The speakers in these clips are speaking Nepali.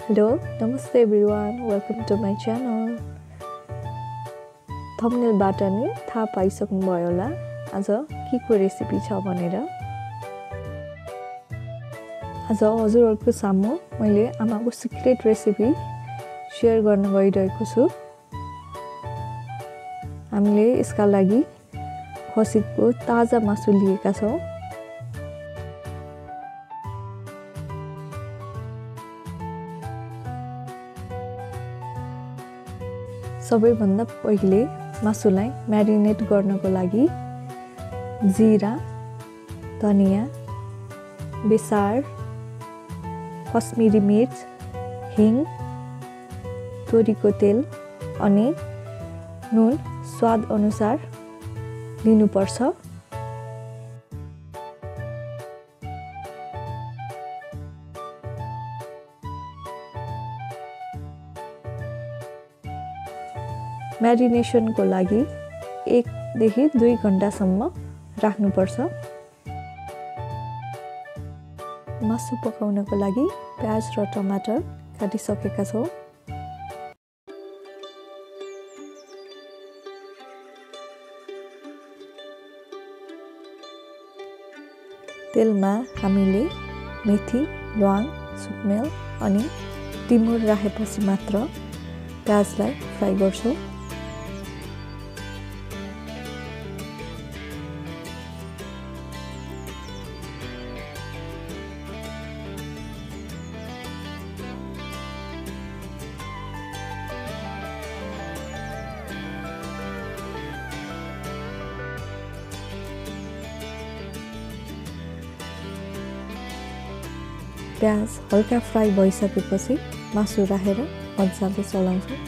Hello, Namaste everyone, welcome to my channel. थम्बनेलबाट नै थाहा पाइसक्नु भयो होला आज के को रेसिपी छ भनेर। आज हजुरहरुको सामु मैले आमाको सिक्रेट रेसिपी शेयर गर्न गइरहेको छु। हामीले यसका लागि खसीको ताजा मासु लिएका छौं। सबैभन्दा पहिले मासुलाई म्यारिनेट गर्नको लागि जीरा, धनिया, बेसार, कश्मीरी मिर्च, हिङ, तोरीको तेल अनि नुन स्वाद अनुसार लिनुपर्छ। म्यारिनेसनको लागि 1 देखि 2 घण्टासम्म राख्नुपर्छ। मासु पकाउनको लागि प्याज र टमाटर काटिसकेका छौं। तेलमा हामीले मेथी, ल्वाङ, सुकमेल अनि टिमुर राखेपछि मात्र प्याजलाई फ्राई गर्छौं। प्याज हल्का फ्राई भइसकेपछि मासु राखेर मजाले चलाउँछौं।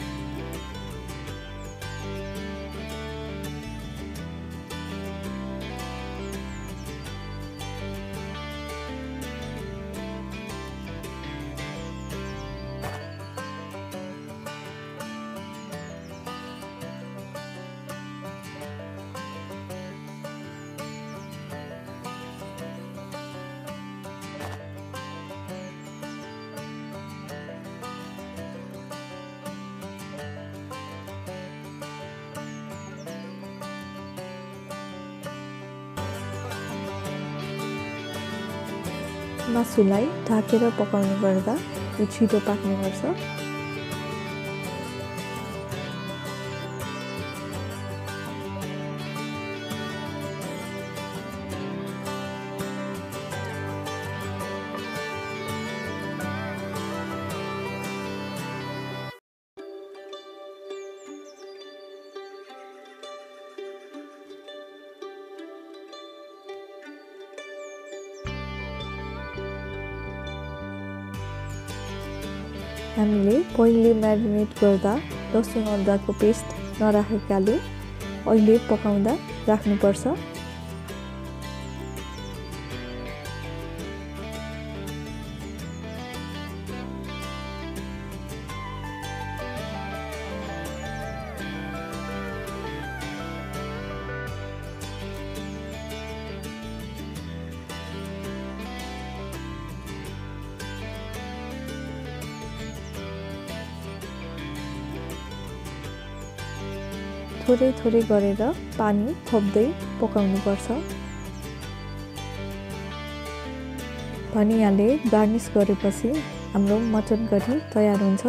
मासुलाई ढाकेर पकाउनु गर्दा यो छिटो पाक्ने गर्छ। हामीले पहिले म्यारिनेट गर्दा लसुन अदुवाको पेस्ट नराखेकाले अहिले पकाउँदा राख्नुपर्छ। थोरै थोरै गरेर पानी थप्दै पकाउनु पर्छ। धनियाले गार्निश गरेपछि हाम्रो मटन करी तयार हुन्छ।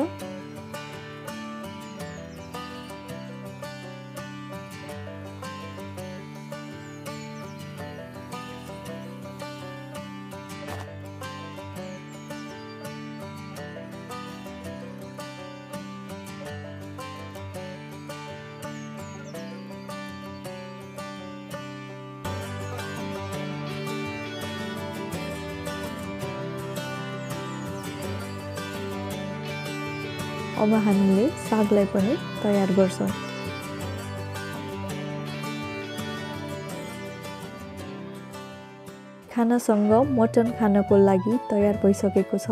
अब हामीले सागलाई पनि तयार गर्छौं। खानासँग मटन खानको लागि तयार भइसकेको छ।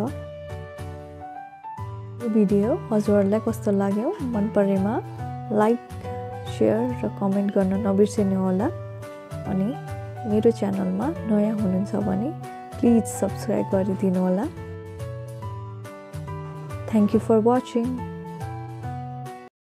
यो भिडियो हजुरहरुलाई कस्तो लाग्यो मन परेमा लाइक, शेयर र कमेन्ट गर्न नबिर्सिनु होला। अनि मेरो च्यानलमा नयाँ हुनुहुन्छ भने प्लिज सब्स्क्राइब गरिदिनु होला। Thank you for watching.